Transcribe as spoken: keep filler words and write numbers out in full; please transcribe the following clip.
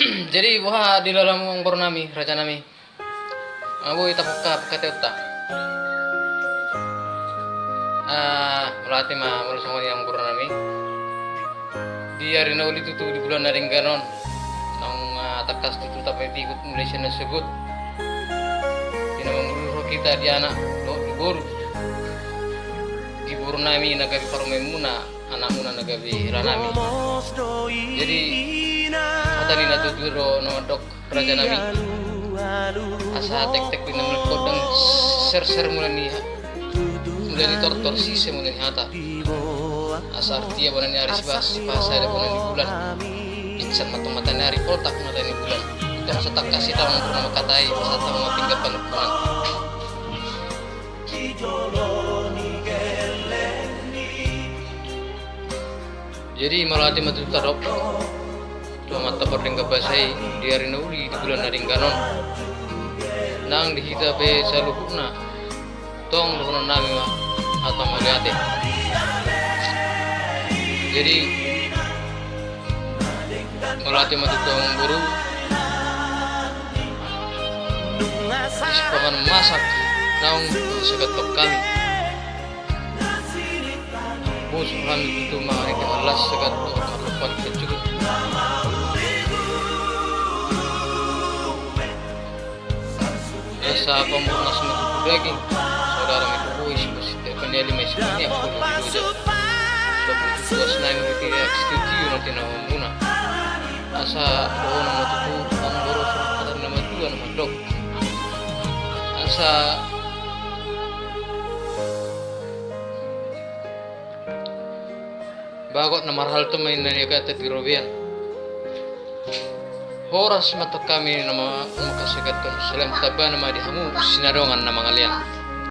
Jadi boha dilalamu, amang boru nami, raja nami? Nga boi tapungka pungkateonta. Ah, mauliate ma molo songon i, amang boru nami. Di ari na uli tutu, di bulan na denggan on, naung, ah, tangkas tutu tapaihut mulai sian na sogot. Di na mangolu roha hita di anak dohot di boru, di boru nami na gabe parumaenmuna, anakmuna na gabe helanami. Jadi hata ni natuatua do na mandok, raja nami, asa tektek di na mulai gondang, serser mula ni ha-, mula ni tortor, sise mula ni hata. Asa artia bona ni ari, sibahas, sibahas sada bona ni bulan. Insan ma tong mata ni ari, poltak mata ni bulan. Tong so tangkas hita, amang boru, na mangkatai, asa tong ma pinggan panungkunan. Jadi mauliate ma tutu tadok tu Amanta Pardenggan Basa i, di ari na uli, di bulan na denggan on. Nang di hita pe saluhutna, tong dohonon nami ma hata mauliate. Jadi mauliate ma tutu, amang boru, di sipanganon masak naung sagat hami. Bosur hami tutu mangan i dengan las, sagat dohot marlompan pancugut. Asa pamurnas ma tutu daging, saudara ma tutu bohi, sipasinta paniali ma i, sipaneang ma tutu loja. Dohot tutu tuas nami, di tiak situtu na tinahuanmuna. Asa dohonon ma tutu, amang boru, songon hata ni na matua na mandok, asa bagot na marhalto ma inna ni agatan di robean. Horas ma tong hami na ma-, mangkasagathon, salam tamba ma di hamu sinadongan na mangalean.